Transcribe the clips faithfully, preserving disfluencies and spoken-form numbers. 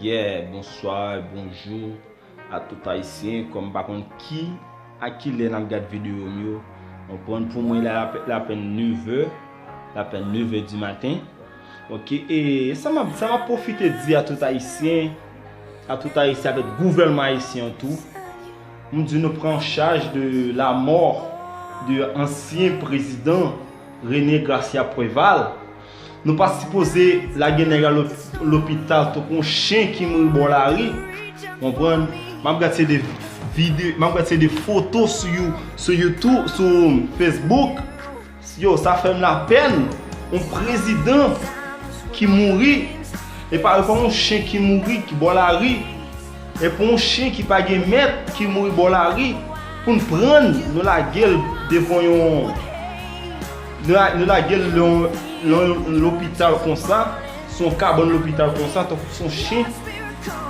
Yeah, bonswa, bonjou a tout Ayisyen. Kòm m pa konn ki, a ki lè n ap gad videyo m yo, konprann, pou mwen la, la, l apèn nevè, l apèn nevè di maten. Ok, e sa m ap, sa m ap pwofite di a tout Ayisyen, a tout Ayisyen avèk gouvènman ayisyen an tou, m di nou pran chaj de lamò de ansyen prezidan René Gracia Préval. Nou pa sipoze lage nèg la lop-, lopital tankou yon chen ki mouri bò lari. Konprann? M ap gad se de vide-, m ap gad se de foto sou You-, sou YouTube, sou Facebook. Yo, sa fè m lapèn. Yon prezidan ki mouri. E pa, e pa yon chen ki mouri, ki bò lari. E pou yon chen ki pa gen mèt, ki mouri bò lari, pou n pran l, nou lage l devan yon, nou la-, nou lage l nan yon, nan yon lopital konsa, se yon kabann lopital konsa, tankou se yon chen,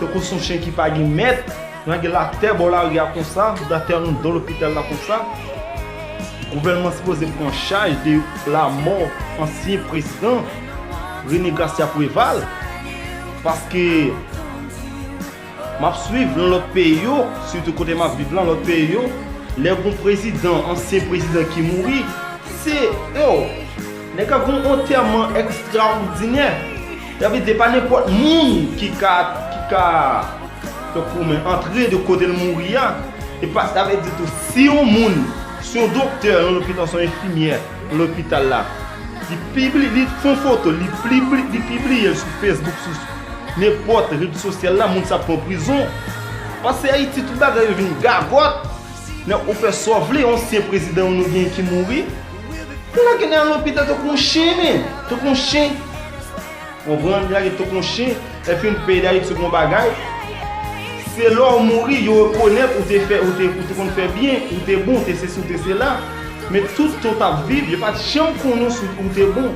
tankou se yon chen ki pa gen mèt, nou lage l atè bò lari a konsa, atè anndan lopital la konsa. Gouvènman sipoze pran chaj de lamò ansyen prezidan René Gracia Préval, paske m ap swiv nan lòt peyi yo, sitou kote m ap viv lan, lòt peyi yo, lè gon prezidan, ansyen prezidan ki mouri, se, yo, nèg la gon antèman ekstraòdinè. Sa vle di, pa nenpòt moun ki ka, ki ka, tankou men, antre de kote l mouri a. E pa, sa vle di tou, si yon moun, si yon doktè nan lopital, si yon enfimyè nan lopital la, li pibli-, li fè yon foto, li pibli-, li pibliye l sou Facebook, sou nenpòt rezo sosyal la, moun sa pran prizon. Paske Ayiti, tout bagay yo vin gagòt. Nan ou fè sa w vle, ansyen prezidan nou gen ki mouri. Ou lage nèg nan lopital tankou yon chen, men. Tankou yon chen. Konprann? Lage tankou yon chen. Epi yon peyi Dayiti gon bagay. Se lè w mouri, yo rekonèt ou te fè, ou te, ou te konn fè byen, ou te bon, ou te sesi, ou te sela. Men tout tan w t ap viv, yo pa t janm konnen w si ou te bon.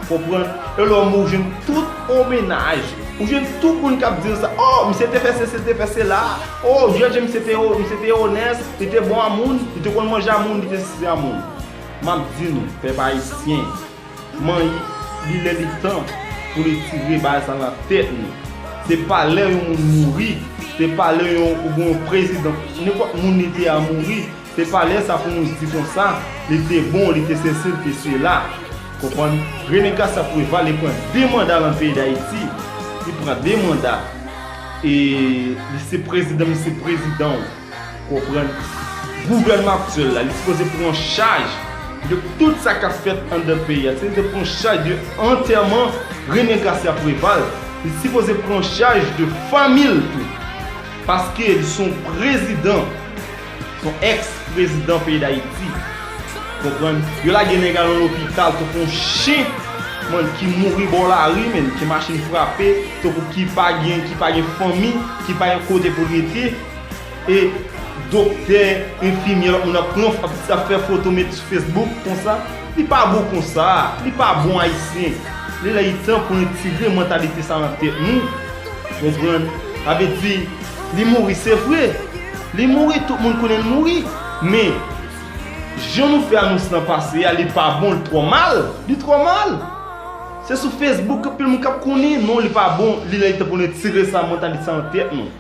Konprann? E lè w mouri, ou jwenn tout omenaj. Ou jwenn tout moun k ap di w sa. Oh, misye te fè sesi, te fè sela. Oh, Jòj, misye te, misye te onès, li te bon a moun, li te konn manje a moun, li te sesi a moun. M ap di nou, pèp ayisyen, manyi, li lè li tan pou nou tire bagay sa nan tèt nou. Se pa lè yon moun mouri, se pa lè yon, ou gen yon prezidan, nenpòt moun li te a mouri, se pa lè sa pou nou di konsa, li te bon, li te sesi, li te sela. Konprann? René Gracia Préval, li pran de manda nan peyi Dayiti. Li pran de manda. E li se prezidan, li se prezidan. Konprann? Gouvènman aktyèl la, li sipoze pran chaj de tout sa k ap fèt anndan peyi a. Li sipoze pran chaj de antèman René Gracia Préval. Li sipoze pran chaj de fanmi l tou. Paske li se yon prezidan, se yon èks prezidan peyi Dayiti. Konprann? Yo lage nèg la nan lopital tankou yon chen, man, ki mouri bò lari, men, ki machin frape, tankou ki pa gen, ki pa gen fanmi, ki pa gen kote pou l rete. E doktè, enfimyè, lòt moun ap pran, ap, ap fè foto met sou Facebook konsa. Li pa bon konsa, li pa bon ayisyen. Li lè li tan pou nou tire mantalite sa nan tèt nou. Konprann? Sa vle di, li mouri, se vre. Li mouri, tout moun konnen l mouri. Men, jan nou fè anons lan pase a, li pa bon, li twò mal. Li twò mal. Se sou Facebook anpil moun k ap konnen, non, li pa bon. Li lè li tan pou nou tire sa, mantalite sa nan tèt nou.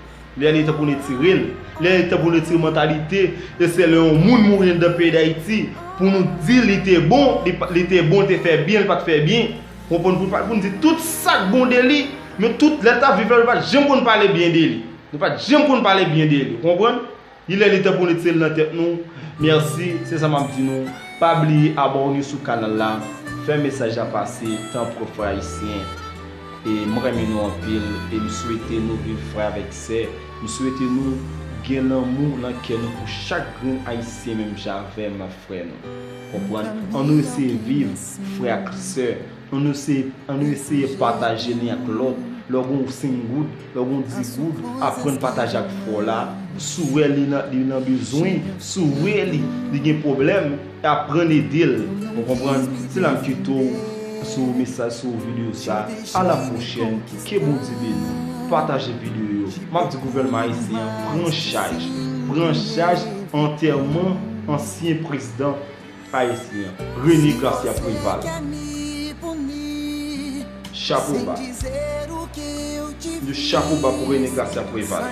Lè li tan pou nou tire l. Lè li tan pou nou tire mantalite. E se lè yon moun mouri anndan peyi Dayiti, pou nou di li te bon, li pa, li te bon, li te fè byen, li pa t fè byen. Konprann? Pou, pou n di tout sa k bon de li, men tout lè l t ap viv la, li pa t janm konn pale byen de li. Li pa t janm konn pale byen de li. Konprann? Li lè li tan pou nou tire l nan tèt nou. Mèsi, se sa m ap di nou. Pa bliye abòne sou kanal la, fè mesaj la pase, tanpri frè ayisyen. E m renmen nou anpil, e m swete nou viv frè avèk sè. M swete nou gen lanmou nan kè nou pou chak grenn ayisyen menm jan avè m, frè nou. Konprann? Ann nou eseye viv frè ak sè. Ann nou eseye, ann nou eseye pataje li ak lòt. Lè w gen yon senk goud, lè w gen yon dis goud, aprann pataje ak frè w la. Si w wè li nan, li nan bezwen, si w wè li, li gen pwoblèm, aprann ede l. Ou konprann? Se la m kite w sou mesaj, sou videyo sa. A la pwochèn. Ke Bondye beni w. Pataje videyo yo. M ap di gouvènman ayisyen an, pran chaj. Pran chaj antèman ansyen prezidan ayisyen an, René Gracia Préval. Chapo ba. Yon chapo ba pou Rene Gracia Preval.